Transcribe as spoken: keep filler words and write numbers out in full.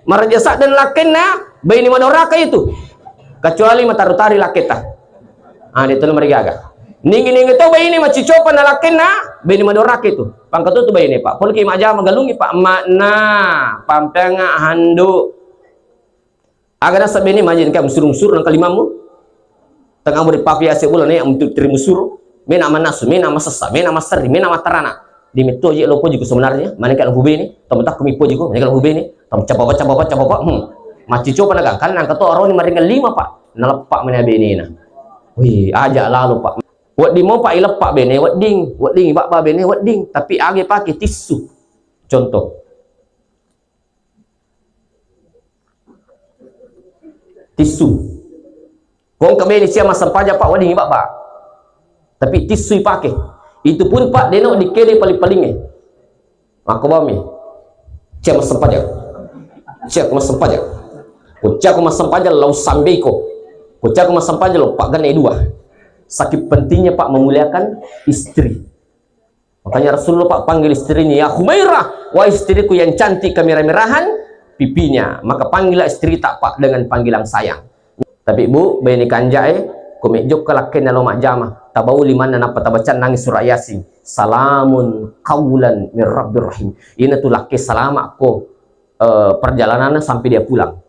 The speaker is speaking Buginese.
Maraja sadde lakkenna baine madoraka itu. Kecuali mataru-tari lakketta. Ah, de' to marigaga. Ningi-ningi to baine macicopa na lakkenna baine madoraka itu. Pangkatutu baine, Pak. Poloki majjama galungi, Pak. Makna pampeanga handu. Aga nasaba baine maji engka musuru-musuru nang kalimammu. Tengah muri papi ase bulan ya untuk teri musuru. Mena manasu, mena masessa, mena maseri, mena matarana. Di metto je lo poji ku sebenarnya. Mana kalau hubene, tamu tak kumi poji ku, mana kalau hubene, tamu capa capa capa capa. Hmm. Maci coba naga kan nang ketua aroni maringan lima, Pak. Naleppa mana benena. Wih, aja lalu, Pak. Wedding mo, Pak, ileppa bene, wedding, wedding ibabba bene, wedding. Tapi age pakai tisu. Contoh. Tisu. Ko engka bene cia massempajang, Pak, wedding ibabba. Tapi tisu ipake. Itu pun, Pak, deno dikede paling-palingnge. Makko bami. Cia massempajang. Cia ko massempajang. Ko cia ko massempajang, lau sambeiko. Ko cia ko massempajang, lau pagganna dua. Saking pentingnya, Pak, memuliakan istri. Makanya Rasulullah, Pak, panggil istrinya, "Ya Humairah, wahai istriku yang cantik kemerah-merahan pipinya." Maka panggillah istri tak, Pak, dengan panggilan sayang. Tapi, Bu, baine kanjae, ko mejjokka lakkenna lo majjama, tabau limanna nappa tabaca nangi surah Yasin. Salamun qaulan mir rabbir rahim. Ina tu lakke salama ko, eh, perjalananna sampai dia pulang.